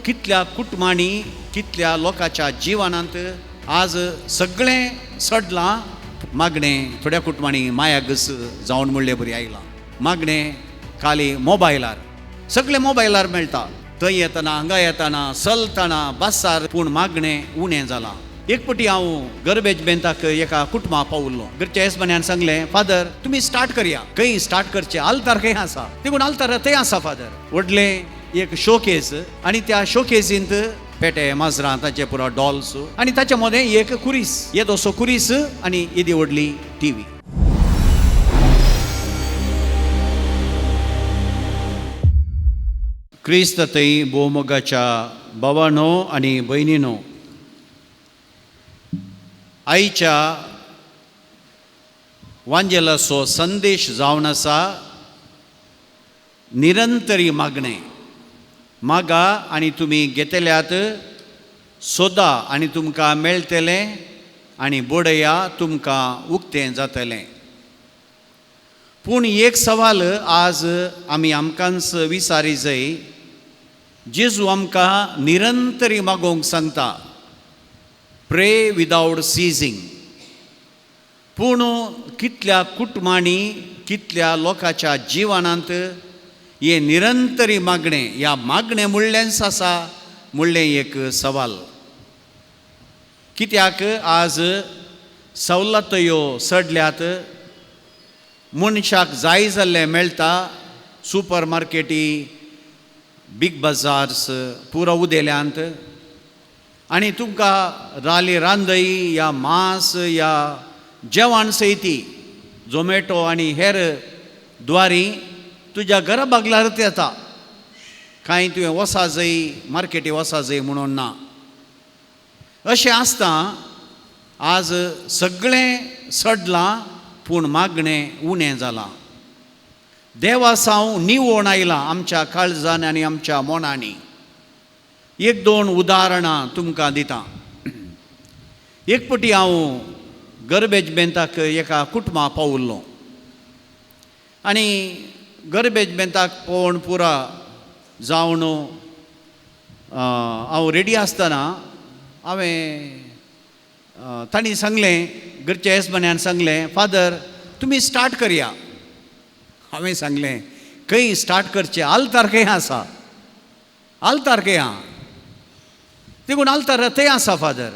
कितल्या कुटुंबांनी कितल्या लोकांच्या जिवनांत आज सगळें सडलां. मागणें थोड्या कुटुंबांनी मायागस जावन म्हणले बरी आयलां. मागणें खाली मोबायलार, सगळें मोबायलार मेळटा. थंय येतना हांगा येतना चलतना बसार, पूण मागणें उणें जालां. एक पटी हांव गरबेज बेंताक एका कुटुंबा पावल्लो. घरच्या येसमान्यान सांगलें, फादर तुमी स्टार्ट करया. खंय स्टार्ट करचें? आल्तार खंय आसा? देखून आल्तार थंय आसा फादर. व्हडलें एक शोकेस आनी त्या शोकेसींत पेटे माजरां ताचे पुरो डॉल्स आनी ताच्या मदें एक कुरीस, येदोसो कुरीस आनी येदी व्हडली टिवी. क्रिस्त थंय भोवमोगाच्या भावानो आनी भयणीनो, आयच्या वांजेलाचो संदेश जावन आसा निरंतरी मागणें. मागा आनी तुमी घेतल्यात, सोदा आनी तुमकां मेळटलें, आनी बडया तुमकां उक्तें जातलें. पूण एक सवाल आज आमी आमकांच विचारी जाय. जेजू आमकां निरंतरी मागोवंक सांगता, प्रे विदावट सिजींग. पूण कितल्या कुटुंबांनी कितल्या लोकांच्या जिवनांत हें निरंतरी मागणें, ह्या मागणें म्हणलेंच आसा म्हणलें एक सवाल. कित्याक आज सवलत्यो सडल्यात, मनशाक जाय जाल्लें मेळटा. सुपर मार्केटी, बीग बाजार्स पुरो उदेल्यांत आनी तुमकां राली रांदई या मांस या जेवण सयती झोमॅटो आनी हेर द्वारी तुज्या घरा बागलारच येता. कांय तुवें वसा जाय मार्केटी वसा जाय म्हणून ना. अशें आसता आज सगळें सडलां, पूण मागणें उणें जालां. देवासांव निवोण आयलां आमच्या काळजान आनी आमच्या मनांनी. एक दोन उदाहरणां तुमकां दिता. एक पटी हांव गरबेज बेंताक एका कुटुंबा पावल्लो आनी गरबेज बेंताक पळोवन पुरा जावन हांव रेडी आसतना हांवें तांणी सांगलें, घरच्या येसमान्यान सांगलें, फादर तुमी स्टार्ट करया. हांवें सांगलें, खंय स्टार्ट करचें? आल्तार खंय आसा? आल्तार खंय आहा? देखून आल्तार थंय आसा फादर.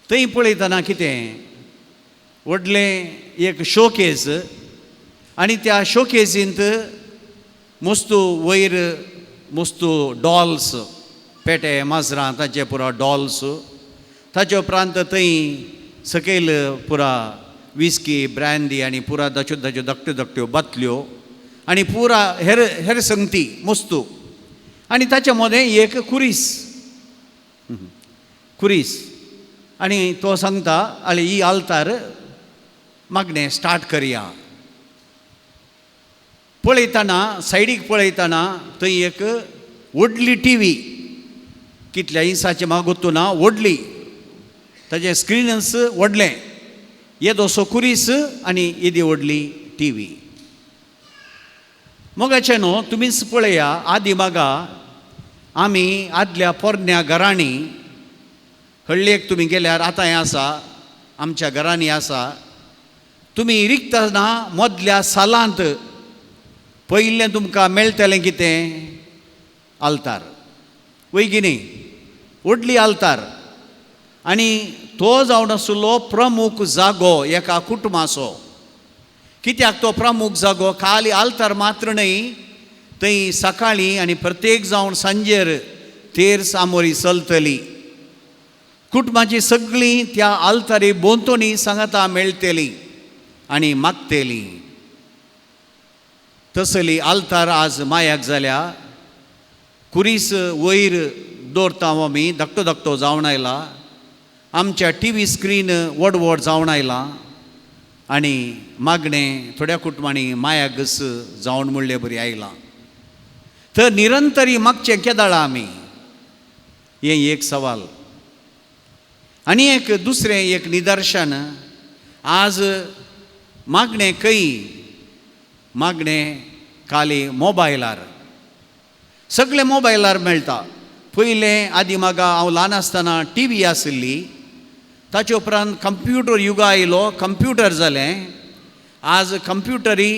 थंय पळयतना कितें व्हडलें एक शोकेस आनी त्या शोकेसींत मस्तू वयर मस्तू डॉल्स, पेटे माजरां ताचे पुरो डॉल्स. ताचे उपरांत थंय सकयल पुरा विस्की, ब्रँडी आनी पुरा ताच्यो ताच्यो धाकट्यो धाकट्यो बातल्यो आनी पुरा हेर हेर संगती मस्तू. आनी ताच्या मदें एक कुरीस, कुरीस. आनी तो सांगता, आनी ही आल्तार मागणें स्टार्ट करया. पळयतना सायडीक पळयतना थंय एक व्हडली टिवी, कितल्या इंचाची म्हाका गोत्तू ना, व्हडली, ताजें स्क्रिनस व्हडलें, येदोसो कुरीस आनी येदी व्हडली टिवी. मोगाचें न्हू तुमीच पळया, आदी मागा आमी आदल्या पोरण्या घरांनी, हळ्ळेक तुमी गेल्यार आतांय आसा, आमच्या घरांनी आसा. तुमी रिगतना मदल्या सालांत पयलें तुमकां मेळटलें कितें? आल्तार. वय की न्ही? व्हडली आल्तार. आनी तो जावन आशिल्लो प्रमुख जागो एका कुटुंबाचो. कित्याक तो प्रमुख जागो? खाली आल्तार मात्र न्हय, थंय सकाळीं आनी प्रत्येक जावन सांजेर तेर सामोरी चलतली. कुटुंबाची सगळीं त्या आल्तारी भोंवतणी सांगाता मेळटली आनी मागतली. तसली आल्तार आज मायाक जाल्या. कुरीस वयर दवरता आमी, धाकटो धाकटो जावन आयला. आमच्या टिवी स्क्रीन व्हड व्हड जावन आयला आनी मागणें थोड्या कुटुंबांनी मायागस जावन म्हणले बरी आयलां. तर निरंतरी मागचें केदाळा आमी? हें एक सवाल. आनी एक दुसरें एक निदर्शन, आज मागणें खंय? मागणें खाली मोबायलार. सगळें मोबायलार मेळटा. पयलें आदी मागा हांव ल्हान आसतना टी व्ही आशिल्ली, ताचे उपरांत कंप्युटर युगा आयलो, कंप्युटर जालें. आज कंप्युटरी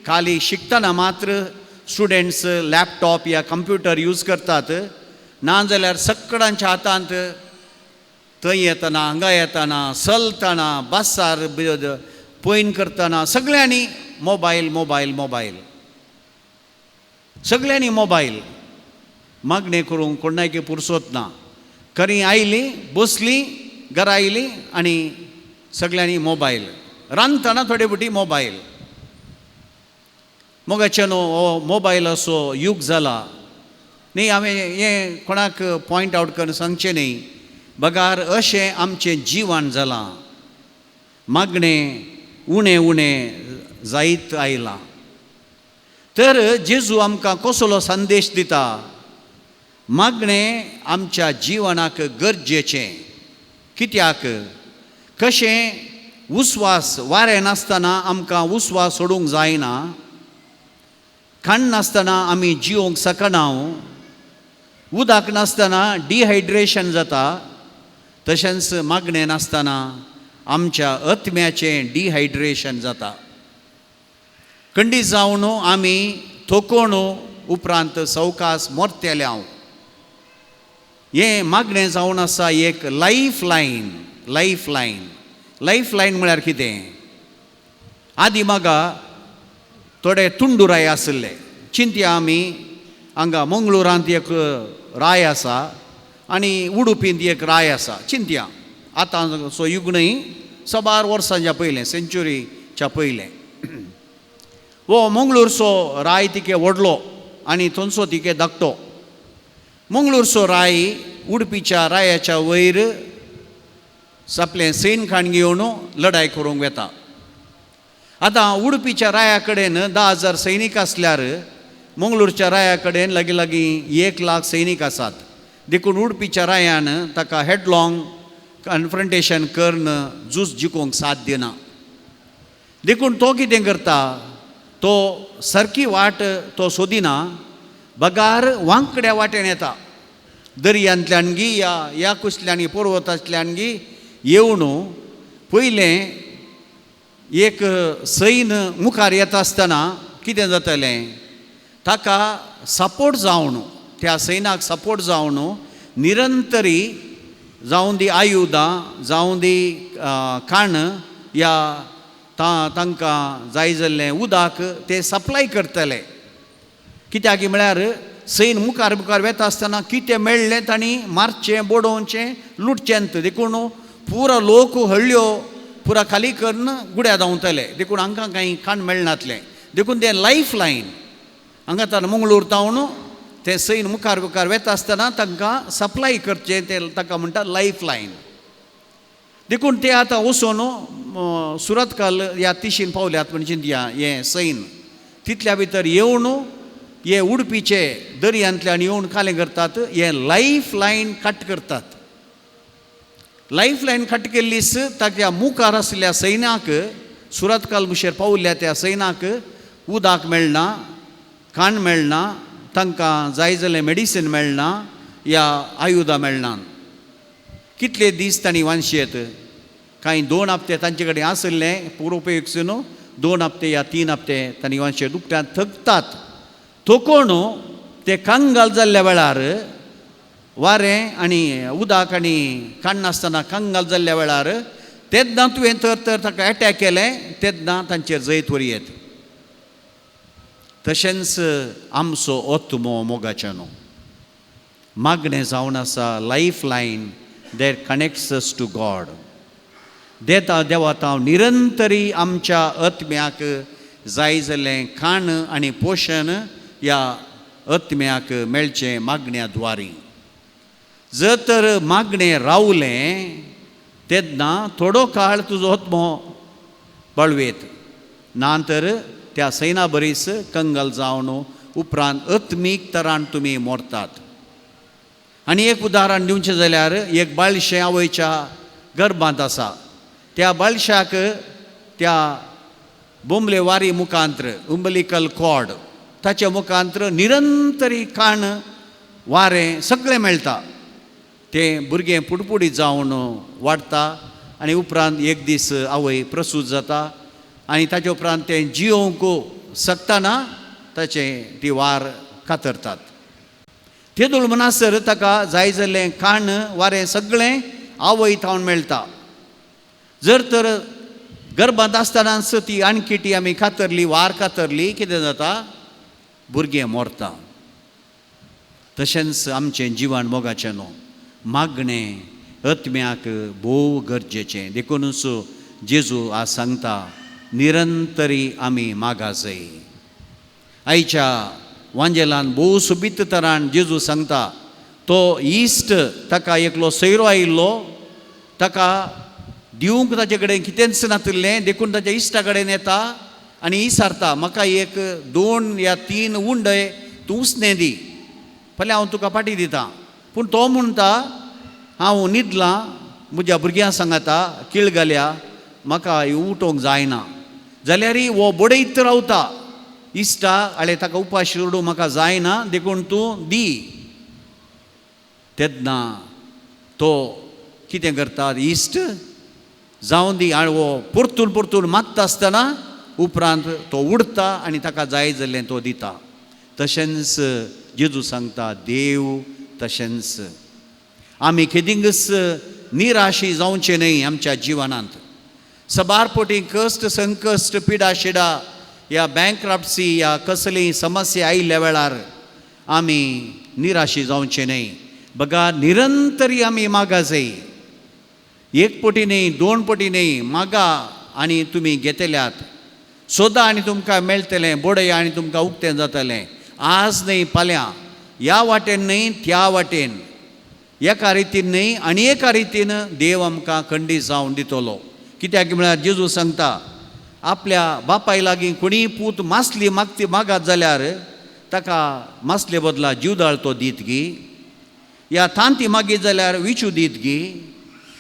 खाली शिकतना मात्र स्टुडंट्स लॅपटॉप या कंप्युटर यूज करतात, ना जाल्यार सगळ्यांच्या हातांत थंय येतना हांगा येतना चलतना बसार पयन करतना सगळ्यांनी मोबायल मोबायल मोबायल, सगळ्यांनी मोबायल. मागणें करूंक कोणाक पुरसोत ना. खरी आयली बसली घरा आयली आनी सगळ्यांनी मोबायल, रांदतना थोडे फावटी मोबायल. मोगाचे न्हू हो मोबायलाचो यूग जाला न्ही. हांवें हें कोणाक पॉयंट आवट करून सांगचें न्ही, बगार अशें आमचें जिवन जालां. मागणें उणें उणें जायत आयलां. तर जेजू आमकां कसलो संदेश दिता? मागणें आमच्या जिवनाक गरजेचें. कित्याक? कशें उस्वास वारें नासतना आमकां उस्वास सोडूंक जायना, खाण नासतना आमी जिवंक शकना, उदक नासतना डिहायड्रेशन जाता, तशेंच मागणें नासतना आमच्या आत्म्याचें डिहायड्रेशन जाता. खंडीत जावन आमी थोकोण उपरांत सवकास मोरतेले हांव. हें मागणें जावन आसा एक life line. Life line, life line म्हळ्यार कितें? आदी मागा थोडे तुंडुराय आशिल्ले. चिंतया आमी हांगा मंगळुरांत एक राय आसा आनी उडुपींत एक राय आसा. चिंतया आतां सो युग न्हय, सबार वर्सांच्या पयलें, सेंच्युरीच्या पयलें. हो मंगळूरचो राय तिके व्हडलो आनी थंयचो तिके धाकटो. मंगळूरचो राय उडपीच्या रायाच्या वयर आपलें सैन खाण घेवन लढाय करूंक वेता. आतां उडपीच्या राया कडेन 10,000 सैनीक आसल्यार मंगळूरच्या राया कडेन लागीं लागीं 1 लाख सैनीक आसात. देखून उडपीच्या रायान ताका हेडलॉंग कन्फ्रंटेशन करून झूज जिखूंक साध्य ना. देखून तो कितें करता, तो सारकी वाट तो सोदिना, बगार वांकड्या वाटेन येता. दर्यांतल्यान गी या ह्या कुसल्यान पर्वतांतल्यान गी येवन पयलें एक सैन मुखार येता आसतना कितें जातलें, ताका सपोर्ट जावन, त्या सैनाक सपोर्ट जावन निरंतरी जावं दी आयुधां, जावं दी खाण या तांकां जाय जाल्लें उदक ते सप्लाय करतले. कित्याक म्हळ्यार सैन मुखार मुखार वेता आसतना कितें मेळ्ळें तांणी मारचें, बडोवचें, लुटचें. देखून पुरो लोक हळ्ळ्यो पुरा खाली करून गुड्या धांवतले. देखून हांकां कांय खाण मेळनातलें. देखून तें लायफ लायन हांगा ताण मंगळूर तावन तें सैन मुखार मुखार वेता आसतना तांकां सप्लाय करचें, तें ताका म्हणटा लायफ लायन. देखून ते आतां वचून सुरतकाल ह्या तिशीन पावल्यात म्हण चिंतया. हें सैन तितल्या भितर येवन हे उडपीचे दर्यांतल्यान येवन कालें करतात, हें लायफ लायन कट करतात. लायफ लायन कट केल्लीच ताच्या मुखार आशिल्ल्या सैनाक, सुरतकाल मुशेर पावल्ल्या त्या सैनाक उदक मेळना, खाण मेळना, तांकां जाय जाल्लें मेडिसीन मेळना या आयुधां मेळना. कितले दीस तांणी वांशेत, कांय 2 हप्ते तांचे कडेन आशिल्लें पुरोपयोग न्हू, 2 हप्ते या 3 हप्ते तांणी वांशेत. उपरांत थकतात, थकोवन ते कंगाल जाल्ल्या वेळार वारें आनी उदक आनी खाण नासतना कंगाल जाल्ल्या वेळार तेन्ना तुवें तर तर ताका एटॅक केलें तेन्ना तांचेर जैत वरयेत. तशेंच आमचो आत्मो मोगाचें न्हू मागणें जावन आसा life line that connects us to God. देता देवाता निरंतरी आमच्या आत्म्याक जाय जाल्लें खाण आनी पोशण ह्या आत्म्याक मेळचें मागण्या द्वारी. जर तर मागणें रावलें तेन्ना थोडो काळ तुजो आत्मो बळवेत, ना तर त्या सैना बरीच कंगल जावन उपरांत आत्मीक तरान तुमी मोरतात. आनी एक उदाहरण दिवचें जाल्यार एक बाळशें आवयच्या गर्भांत आसा, त्या बाळशाक त्या बोंबले वारी मुखांत्र उंबलिकल कॉर्ड ताच्या मुखांत निरंतरी काण वारें सगळें मेळटा. तें भुरगें पुडपुडीत जावन वाडटा आनी उपरांत एक दीस आवय प्रसूत जाता आनी ताचे उपरांत तें जियोवंक शकतना ताचें ती वार कातरतात. तेदूळ म्हणसर ताका जाय जाल्लें काण वारें सगळें आवय थावन मेळटा. जर तर गर्भांत आसतनाच ती आणकिटी आमी कातरली, वार कातरली, कितें जाता? भुरगें मरता. तशेंच आमचें जिवन मोगाचें न्हू, मागणें आत्म्याक भोव गरजेचें. देखूनच जेजू आज सांगता, निरंतरी आमी मागा जाय. आयच्या वांजेलान भोव सोबीत तरान जेजू सांगता, तो इश्ट ताका एकलो सैरो आयिल्लो, ताका दिवंक ताचे कडेन कितेंच नातिल्लें, देखून ताच्या इश्टा कडेन येता आनी विचारता, म्हाका एक 2 या 3 उंडे तूं उसणें दी, फाल्यां हांव तुका फाटीं दिता. पूण तो म्हणटा, हांव न्हिदलां, म्हज्या भुरग्यां सांगाता किळ घाल्या, म्हाका उठोवंक जायना. जाल्यार हो बडयत रावता, इश्टा आळे ताका उपाशी उडोवंक म्हाका जायना, देखून तूं दी. तेन्ना तो कितें करता, इश्ट जावं दी, आनी हो परतून परतून मागता आसतना उपरांत तो उडता आनी ताका जाय जाल्लें तो दिता. तशेंच जेजू सांगता, देव तशेंच आमी केदिंगच निराशी जावचें न्हय आमच्या जिवनांत. सबार पटी कश्ट संकश्ट पिडा शिडा या बँकक्रप्सी या कसलीय समस्या आयिल्ल्या वेळार आमी निराशी जावचें न्हय. बगा निरंतरी आमी मागा जाय, एक पटी न्हय, 2 पटी न्हय, मागा आनी तुमी घेतल्यात, सोदा आनी तुमकां मेळटलें, बडय आनी तुमकां उक्तें जातलें. आज न्हय फाल्यां, ह्या वाटेन न्हय त्या वाटेन, एका रितीन न्हय आनी एका रितीन देव आमकां खंडीत जावन दितलो. कित्याक म्हळ्यार जेजू सांगता, आपल्या बापाय लागीं कोणीय पूत मासली मागती मागात जाल्यार ताका मासले बदला जिवदाळ तो दीत गी, या तांती मागीत जाल्यार विचू दीत गी.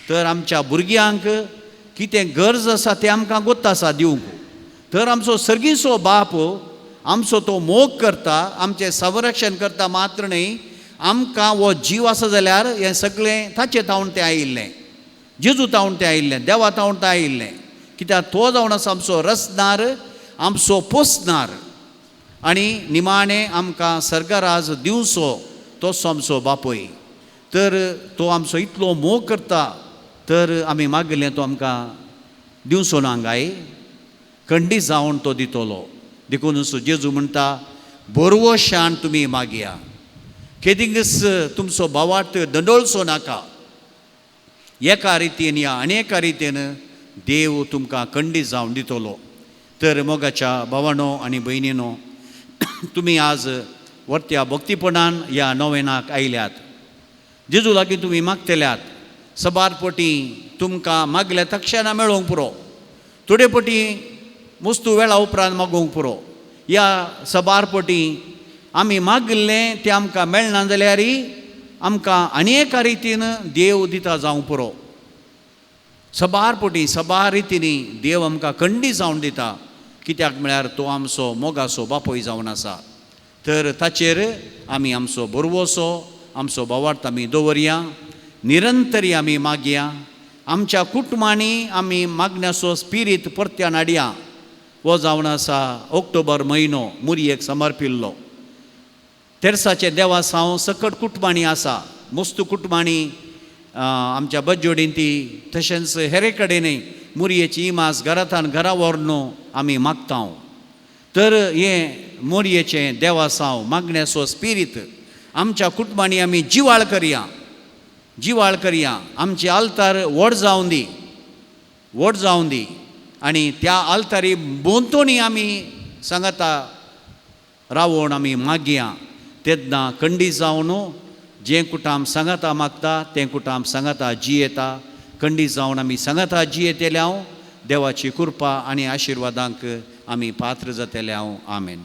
तर आमच्या भुरग्यांक कितें गरज आसा तें आमकां गोत्त आसा दिवंक. तर आमचो सर्गीचो बाप आमचो तो मोग करता, आमचें संरक्षण करता मात्र न्हय, आमकां हो जीव आसा जाल्यार हें सगळें ताचें तावन तें आयिल्लें, जेजू तावन तें आयिल्लें, देवा तावन तें आयिल्लें. कित्याक तो जावन आसा आमचो रचणार, आमचो पोसणार आनी निमाणें आमकां सर्गराज दिवचो तोच आमचो बापूय. तर तो आमचो इतलो मोग करता, तर आमी मागिल्लें तो आमकां दिवचो ना गाय, खंडीत जावन तो दितलो. देखून जेजू म्हणटा, बरवशान तुमी मागया, केदिंगच तुमचो भावार्थ दंडोळचो नाका. एका रितीन या आनी एका रितीन देव तुमकां खंडीत जावन दितलो. तर मोगाच्या भावानो आनी भयणीनो, तुमी आज वर्त्या भक्तीपणान ह्या नोवेनाक आयल्यात, जेजू लागीं तुमी मागतल्यात. सबार पटी तुमकां मागल्या तक्षणां मेळोवंक पुरो, थोडे पटी मुस्तू वेळा उपरांत मागोवंक पुरो. ह्या सबार पटी आमी मागिल्लें तें आमकां मेळना जाल्यार आमकां आनी एका रितीन देव दिता जावंक पुरो. सबार पटी सबार रितींनी देव आमकां खंडी जावन दिता, कित्याक म्हळ्यार तो आमचो मोगाचो बापूय जावन आसा. तर ताचेर आमी आमचो बरवसो, आमचो भावार्थ आमी दवरया, निरंतरी आमी मागया, आमच्या कुटुंबांनी आमी मागण्याचो स्पिरीत परत्यान हाडया. हो जावन आसा ऑक्टोबर म्हयनो मुरयेक समर्पिल्लो. तेर्साचें देवासांव सकट कुटुंबांनी आसा, मस्तू कुटुंबांनी आमच्या बज्जोडीन ती, तशेंच हेरे कडेनय मुरयेची इमाज घरांतान घरा व्हरून आमी मागता. तर हें मोरयेचें देवासांव मागण्याचो स्पिरीत आमच्या कुटुंबांनी आमी जिवाळ करया, जिवाळ करया. आमचे आल्तार व्हड जावन दी, व्हड जावन दी आनी त्या आल्तारी भोंवतणी आमी सांगाता रावोन आमी मागया. तेन्ना खंडी जावन जें कुटाम सांगाता मागता तें कुटाम सांगाता जियेता. खंडी जावन आमी सांगाता जियेतले हांव, देवाची कृपा आनी आशिर्वादांक आमी पात्र जातले हांव. आमेन.